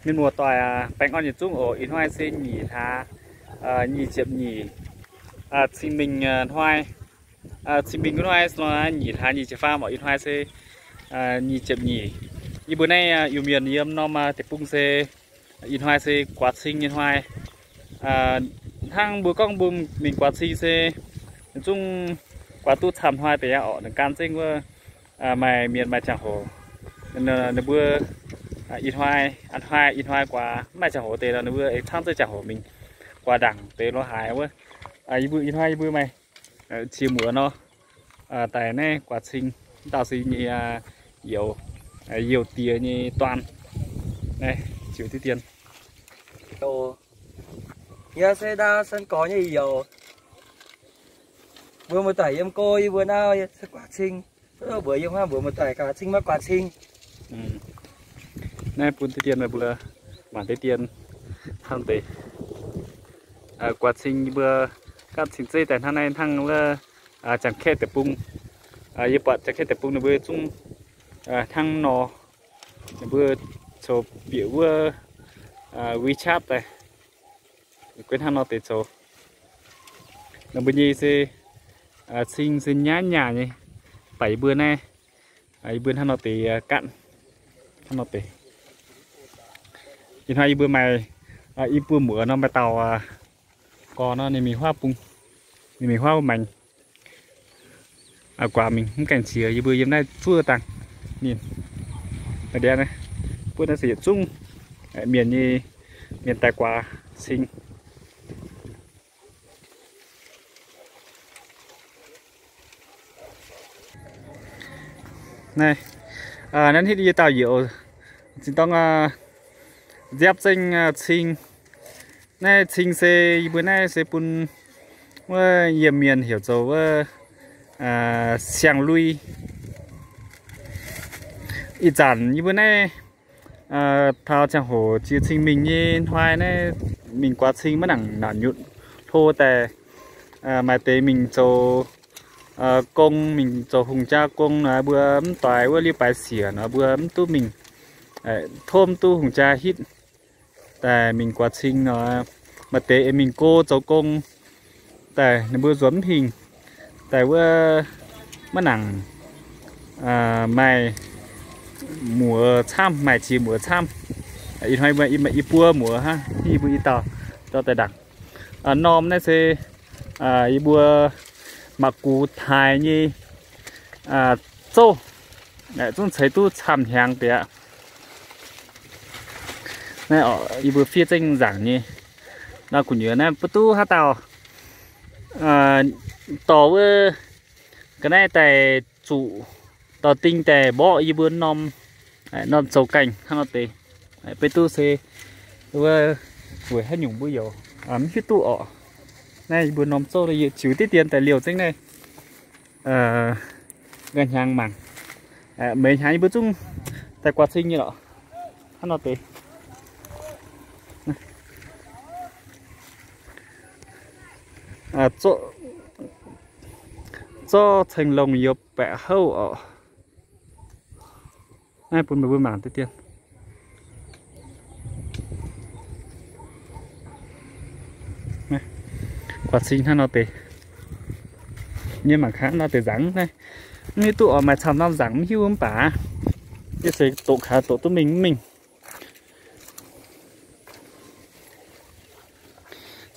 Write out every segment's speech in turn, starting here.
Mienh muoz-doic, baengh orn yietc zungv oc. Ih hnoi se nyic hlaax nyic ziepc nyeic, cing-mingh hnoi, cing-mingh hnoi nor nyic hlaax nyic ziepc faam oc. Ih hnoi se nyic ziepc nyeic. Yie mbuo naaiv Iu-Mienh yiem norm deic-bung se ih hnoi se guaax cing nyei hnoi. Hnangv mbuo gorngv mbuo mingh guaax cing se zungv guaax duqv camv hnoi deix aqv oc. Ninh gan zengv wuov maaih mienh maaih ziangh hoc, ninh mbuo ih hnoi, ih hnoi guaax, mv maaih ziangh hoc deix nor ninh mbuo aengx camv zengv ziangh hoc mingh guaax ndaangc deix lorz haaix wuov. Yie mbuo ih hnoi yie mbuo maaih qiex muoz nor, daaih naaiv guaax cing, mv dauh se yie nyei youz, youz diex nyei dorn. Naaiv ziux diqv dien. Yie se ndau San Gorx nyei youz. Mbuo muoz-doic yiem go yie mbuo nau se guaax cing. Mbuox yiem hnangv mbuox muoz-doic guaax cing maiv guaax cing. Naaiv bun diqv dien meih mbuo mangc diqv dien hnangv deix. Guaax cing yie mbuo gapv cing zeiv daaih hnangv naaiv, hnangv wuov Janx-Kaeqv deic-bung. Yie buatc Janx-Kaeqv deic-bung ninh mbuo zungv hnangv nor. Ninh mbuo zoux bieqc wuov WeChat daaih, guei hnangv nor deix zoux. Ninh mbuo nyei se cing se nyaah nyaah nyei, baac yie mbuo naaiv, yie mbuo hnangv nor deix ganh, hnangv nor deix. Ih hnoi yie mbuo maaih i buo muoz nor, maaih dauh gorx nor ninh mingh huaav bung, ninh mingh huaav maengx. Guaax mingh mv gaengh qiex, yie mbuo yiem naaiv zuov dangh ninh. Buov naaiv se yietc zungv mienh nyei, mienh daaih guaax cing. Naaiv, naaiv hitv yie dauh youz, zinh dorng nziapv zengv cing. Naaiv cing se yie mbuo naaiv se bun wuov yiem mienh heuc zoux wuov siang-lui. Ih zanc yie mbuo naaiv taux ziangh hoc jiex cing-mingh nyei hnoi naaiv, mingh guaax cing maiv nangc naanc nyutc hlo daaih. Maaih deix mingh zoux gong, mingh zoux hungh jaa gong nor, mbuo mv doix wuov liuz baaix siec nor, mbuo mv duqv mingh, tov mv duqv hungh jaa hitv daaih mingh guaax cing nor. Maaih deix aengx mingh go zoux gong daaih, ninh mbuo nzuonx mv hingh daaih wuov, maiv nangc maaih muoz camv, maaih qiex muoz camv. Ih hnoi i buo muoz hnangv, yie mbuo i dauh dorh daaih ndaangc. Norm naaiv se yie mbuo mangc gux taaix nyei zouv, zungv ceix duqv camv hnyangx deix aqv. Naaiv yie mbuo fiev zengv nzaangc nyei. Nor gu'nyuoz naaiv mv duqv haaix dauh dorh wuov ga'naaiv daaih zuqc, dorh ding daaih mborqv yie mbuo norm, norm zoux gaengh hnangv nor deix. Beiv duqv se wuov weic haaix nyungc mbuo yaac mv hiuv duqv orqc. Naaiv yie mbuo norm zouv yie ziux diqv dien daaih liouh zengv naaiv. Nqa'hnyangx mangc, meix hnyangx yie mbuo zungv daaih guaax cing nyei lorqc. Hnangv nor deix. Zorqv ceng-longh yiem baeqc houv orqc. Naaiv bun meih mbuo mangc diqv dien. Guaax cing hnangv nor deix. Nyei mangc kangv nor deix nzangc naaiv. Mv hiuv duqv oix maaih camv norm nzangc mv hiuv mv baac, yie se doqc kaaix doqc duqv mingh mv mingh.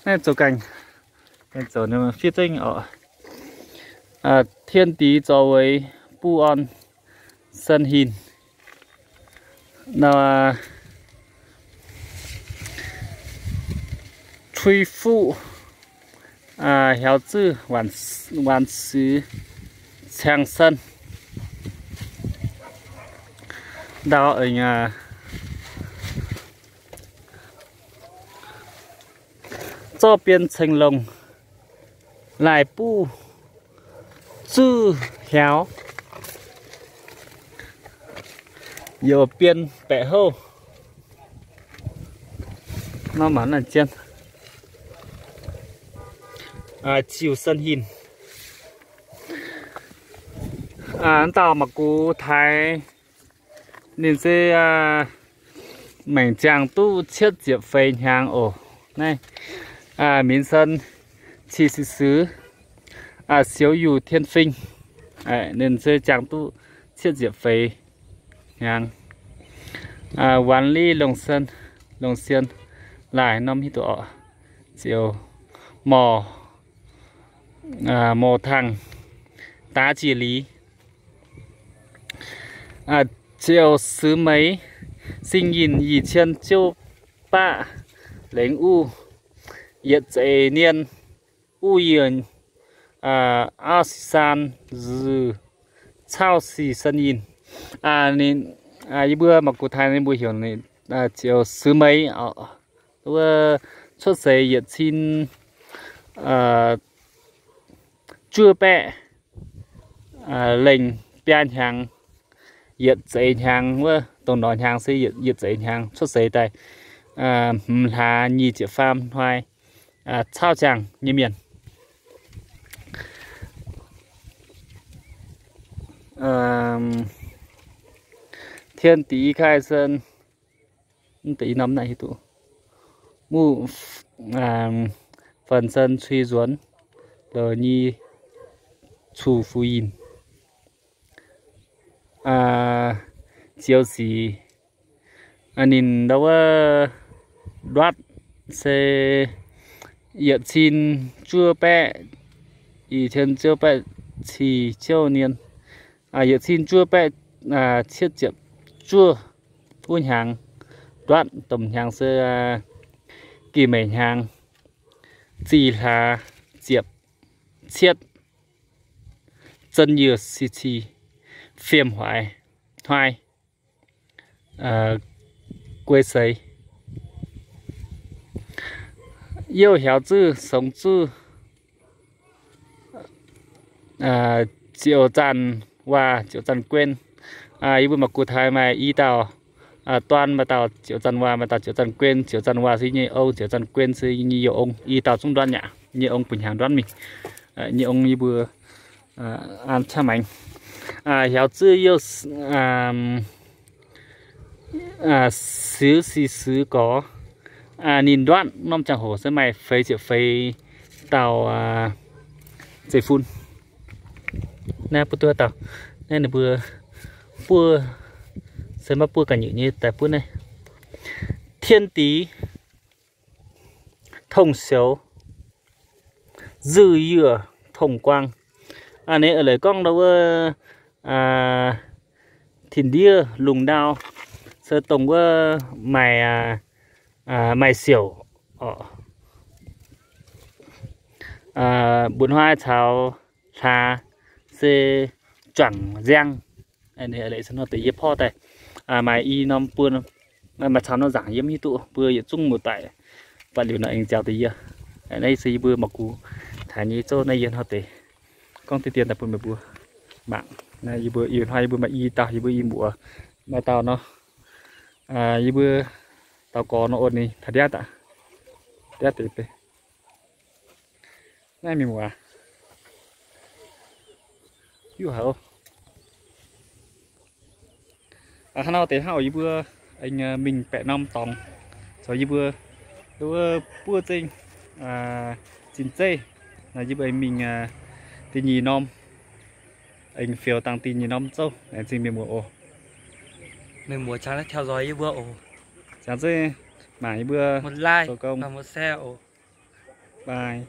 Naaiv zoux gaengh, zoux fiev zengv oc. Thiên敌走为不安, 身hình. 吹拂，啊，摇制，万，万事强盛。Ndau eix, zorqv bien ceng-longh, laaih buv zuqv hiaaux, youc bien baeqc houv. Norm mangc naaiv zien, ziux 身hình. Wuov dauh mangc gux taaix ninh se maengc ziangh duqv cietv ziepc feix hnyangx oc. Naaiv, aa, Minc Sen Cih Sic Sux, aa, Siou Yuh Tien Fing, ninh se ziangh duqv cietv ziepc feix hnyangx. Aa, Wanc Li Longc Sien, Longc Sien Laaih norm hiuv duqv oc. Ziouc Morc, aa, Morc Tangh Daav Jiex Liz. Ziouc Sux Meix, Sing Yinh, yie cien ziouv baqv lengz uv, yietc zeiz nien, uv yienh, aa, auv sic saan, nzuih cauv sic Sen Yinh. Ninh, aa, yie mbuo mangc gux taaih ninh mbuo heuc ninh, aa, Ziouc Sux Meix oc. Wuov cuotv seix yietc cin, aa, juov baeqv, aa, lengh biaa hnyangx, yietc zeiz hnyangx wuov, dongh norqc hnyangx se yietc, yietc zeiz hnyangx cuotv seix daaih, aa, hmz hlaax nyic ziepc faam hnoi, aa, cauv ziangh nyei mienh. 天敌开森, mv deix i norm naaiv hiuv duqv, muv, Fan Sen Cui Nzuonx, loz nyi Cù Fu Yinh, Ziouv Sic, ninh ndau wuov nduatv se yietc cin juov baeqv, ih cien juov baeqv cih ciouv nien, yietc cin juov baeqv cietv ziepc juov wuov hnyangx, nduatv domh hnyangx se gih meic hnyangx, zih hlaax ziepc cietv, zon yiec si ci, fiem huaix hnoi, guei seix. Youh hiaaux zuqv songx zuqv, ziouc zanc waac ziouc zanc guon. Yie mbuo mangc gux taaih maaih i dauh, duan maaih dauh ziouc zanc waac, maaih dauh ziouc zanc guon. Ziouc zanc waac se nyei ong, ziouc zanc guon se nyei youh ong. I dauh zungv nduatv nyei, nyei ong buo hnyangx nduatv mingh. Nyei ong yie mbuo an qaqv maengx. Hiaaux zuqv youh siux si siux gorx, ninh nduatv norm ziangh hoc se maaih feix ziepc feix dauh zeiv-fun. Naaiv buov duqv dauh, naaiv ninh mbuo buov, se maiv buov ga'nyiec nyei daaih buov naaiv. 天敌痛仇，日月同光. Ninh eix leiz gorngv ndau wuov tin-ndiev lungh ndau se dongh wuov maaih, maaih siouc, mba'hnoi caux hlaax se juangc nziang. Eix leiz se nor deix yie porv daaih maaih i norm buo, maaih caux norm nzaangc yie mv hiuv duqv, mbuo yietc zungv muoz-doic, baac liuz nor aengx nziaaux deix yie. Naaiv se yie mbuo mangc gux taaih nyei zouv naaiv yie hnoi deix gorngv deix dien daaih bun meih mbuo mangc. Naaiv yie mbuo ih hnoi yie mbuo maaih i dauh, yie mbuo i muoz maaih dauh nor. Yie mbuo dauh gorx nor ong ninh taux ndiapv aqv, ndiapv deix. Naaiv mingh muoz, yuv haic oc. Hnangv nor deix hnangv oc, yie mbuo aengx mingh baeqc norm dorngx, zoux yie mbuo wuov buov zengv zinh zeiv, yie mbuo aengx mingh da'nyeic norm, aengx fioux dangh da'nyeic norm zouv laengz zingh mienh muoz oc. Mienh muoz, aa, jangx zeiv mangc yie mbuo zoux gong. Bye.